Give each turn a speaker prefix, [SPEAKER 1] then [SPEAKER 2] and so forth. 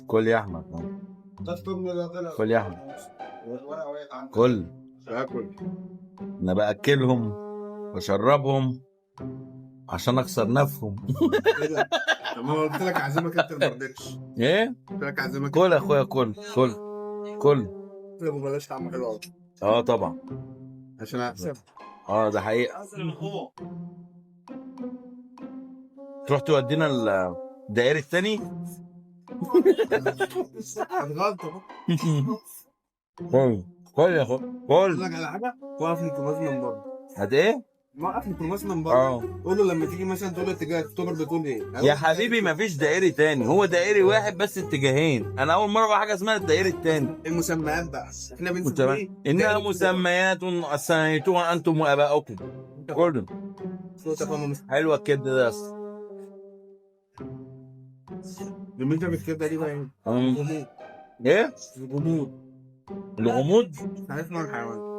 [SPEAKER 1] كل يا احمد، كل يا احمد، كل.
[SPEAKER 2] اكل.
[SPEAKER 1] انا باكلهم واشربهم عشان اكسر نفهم.
[SPEAKER 2] ايه ده؟ طب ما قلت لك اعزمك انت ما رضيتش.
[SPEAKER 1] ايه؟
[SPEAKER 2] قلت لك اعزمك.
[SPEAKER 1] كل يا اخويا، كل كل كل.
[SPEAKER 2] ابو بلاش طعمه حلو قوي.
[SPEAKER 1] اه طبعا.
[SPEAKER 2] عشان احسن.
[SPEAKER 1] اه ده حقيقة. تروح تودينا الدائري الثاني؟
[SPEAKER 2] غلطه.
[SPEAKER 1] كل كل يا اخويا كل.
[SPEAKER 2] اقول لك على حاجة، وقف ميكروباص من بره.
[SPEAKER 1] هات ايه؟
[SPEAKER 2] وقف ميكروباص من بره. قول له لما تيجي مثلا تقول له اتجاه اكتوبر بتقول ايه؟
[SPEAKER 1] يا حبيبي مفيش دائري تاني، هو دائري واحد بس اتجاهين. انا اول مرة حاجة اسمها الدائري التاني.
[SPEAKER 2] المسميات بقى احنا بنسميه
[SPEAKER 1] انها مسميات سميتوها انتم واباؤكم. كله حلوة الكبده ده يا اسطى.
[SPEAKER 2] الميزة بالكبده دي بقى ايه؟ الغموض.
[SPEAKER 1] ايه؟
[SPEAKER 2] الغموض.
[SPEAKER 1] الغموض؟
[SPEAKER 2] عارف نوع الحيوان.